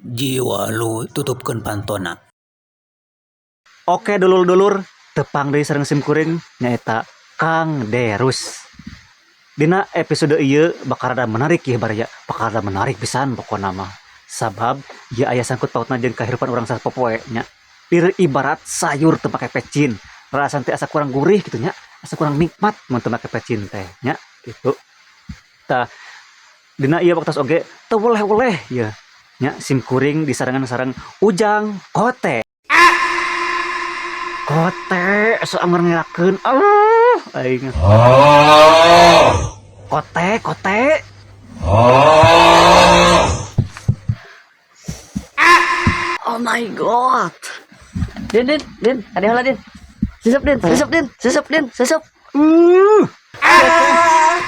Jiwa lu tutupkeun pantona. Oke dulur-dulur, tepang deui sareng simkuring nyaeta Kang Derus. Dina episode ieu bakal rada menarik yeuh baraya, bakal rada menarik pisan pokona mah. Sabab ieu aya sangkut pautna jeung kahirupan urang sapopoe nya. Ieu ibarat sayur teu make pecin, rasana teh asa kurang gurih kitu nya, asa kurang nikmat mun teu make pecin teh nya kitu. Tah dina ieu waktos oge teu weleh-weleh yeuh nya simkuring disarengan sareng Ujang Kote. Kote asa anger ngerakeun aduh aing. Kote kote. Oh my god. Din, Din, Din, ada heula Din. Sesep Din, sesep Din, sesep Din, sesep.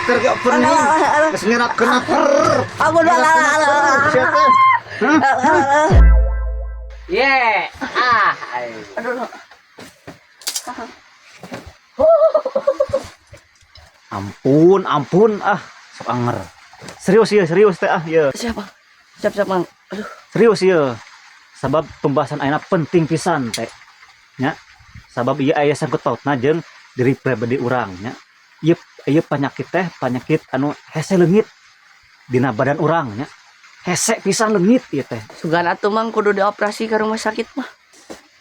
Keur ge opening. Geus ngerakeun aper. Ampun, alah, alah, alah. Siapa? Ye, ah, Aduh. Ampun, ampun ah, sok anger. Serius ya, serius teh ah ya. Siapa? Siap, siap, Mang. Aduh. Serius ya. Sabab pembahasan ayeuna penting pisan teh. Nya. Sabab ieu aya sangkut pautna jeung diri pribadi urang nya. Ieu ieu panyakit teh panyakit anu hese leungit dina badan urang nya. Hese pisan leungit ieu teh. Sugan atuh Mang kudu dioperasi ke rumah sakit mah.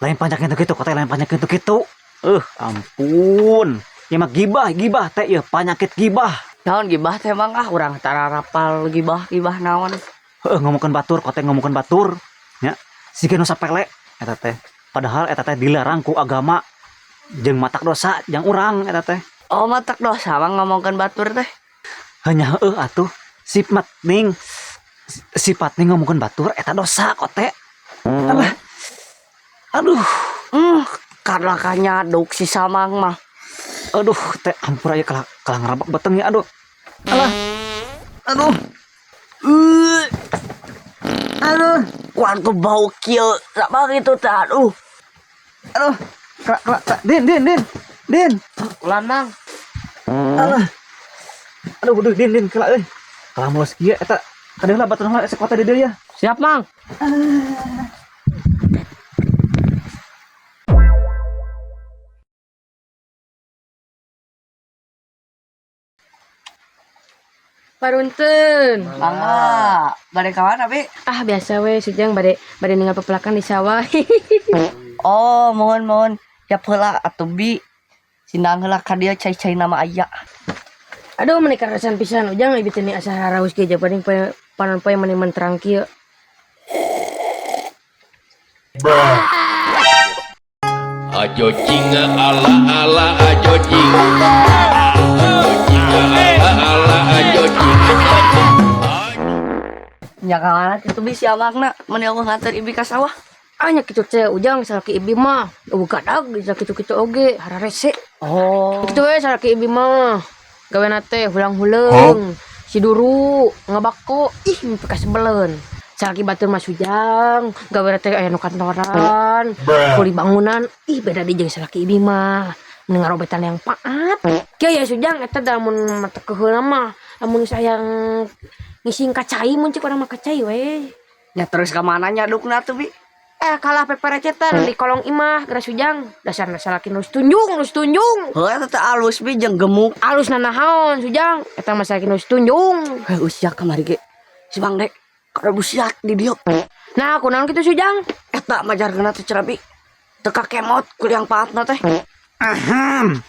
Lain panyakit nu kitu, kote lain panyakit nu kitu. Ampun. Ieu mah gibah, gibah teh ieu panyakit gibah. Naon gibah teh Mang, ah urang tara rapal gibah-gibah naon. Heuh ngomongkeun batur, kote ngomongkeun batur nya. Siga nu sapele eta teh. Padahal eta teh dilarang ku agama jeung matak dosa jang urang eta teh. Oh matak dosa Mang ngomongkeun batur teh. Heuh nya heueuh atuh. Sifat ning sifat ning ngomongkeun batur eta dosa kote. Alah. Aduh. Karena kanyaduk si Samang mah. Aduh teh ampura ieu kalah kalah ngarabak beteng nya aduh. Alah. Aduh. Aduh. Wan ku bau kieu sama kitu teh aduh. Aduh. Kelak kelak kelak. Din din din. Din. Ulan Mang. Alah. Aduh aduh din din kelak euy. Kalah mulos kieu eta kadeung lah batur heula kota di dieu ya. Siap Mang. Parunten. Mangga, bade ka mana, Bi? Ah biasa we sujang bade bade ninggal pepelakan di sawah. Oh, mohon mohon. Siap heula atuh Bi. Sindang heula ka dieu cai-cai nama aya. Aduh meni karasan pisan ujang ieu teh asa haraus ge jabaning poe panon poe meni menterang kieu. Ajo cinga ala ala ajo cinga. Ajo cinga ala ala ajo cinga. Nya ka mana kitu Bi si amangna meni eueuh nganter ibi ka sawah. Ah nya kitu teh ujang salaki ibi mah eueuh gadag bisa kitu-kitu oge hararese. Oh. Kitu we salaki ibi mah gawena teh hulang-huleung. Si duru ngabako ih mimpi kasebeleun. Salaki batur mah sujang gawena teh aya nu kantoran, kuli bangunan ih beda deui jeung salaki ibi mah. Mending ngarobetan yang paat. Kieu ya sujang eta da mun mata keheula mah lamun sayang ngising ka cai mun cek urang mah ka cai we. Nya terus ka mana nyadukna tuh Bi? Kalah peperecetan di kolong imah geura sujang dasar salaki nu tunjung nu tunjung. Heuh eta teh alus Bi jeung gemuk. Alus nanahaon sujang eta mah salaki nu tunjung. Heuh usia kamari ge. Si Bang Dek kada busiat di dieu. Nah kunaon kitu sujang? Eta majarkeunna teh cenah Bi. Teu kakemot kuliang paatna teh. Ahem.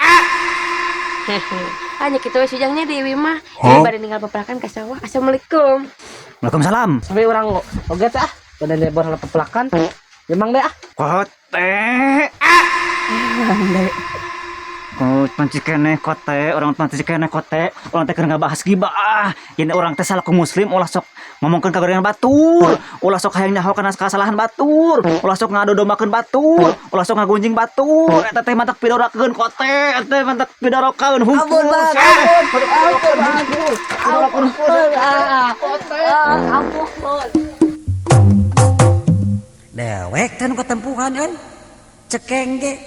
Hanya kitu we sujangnya di ieu mah. Ieu bade ninggal pepelakan ka sawah. Assalamualaikum. Waalaikumsalam. Sampai urang oge teh ah. Bade lebor heula pepelakan. Ya Mang Dek ah. Kote. Oh, panci keneh kote, orang panci keneh kote, orang teh keur ngabahas gibah. Yen orang teh salaku muslim ulah sok ngomongkeun kagorengan batur, ulah sok hayang nyaho kana kasalahan batur, ulah sok ngadodomakeun batur, ulah sok ngagunjing batur. Eta teh mantak pidorakeun kote, eta teh mantak pidarokeun hungkul. Ampun Bang, ampun. Ampun, ampun. Ampun. Ampun. Dewek teh nu katempuhan euy. Cekeng ge.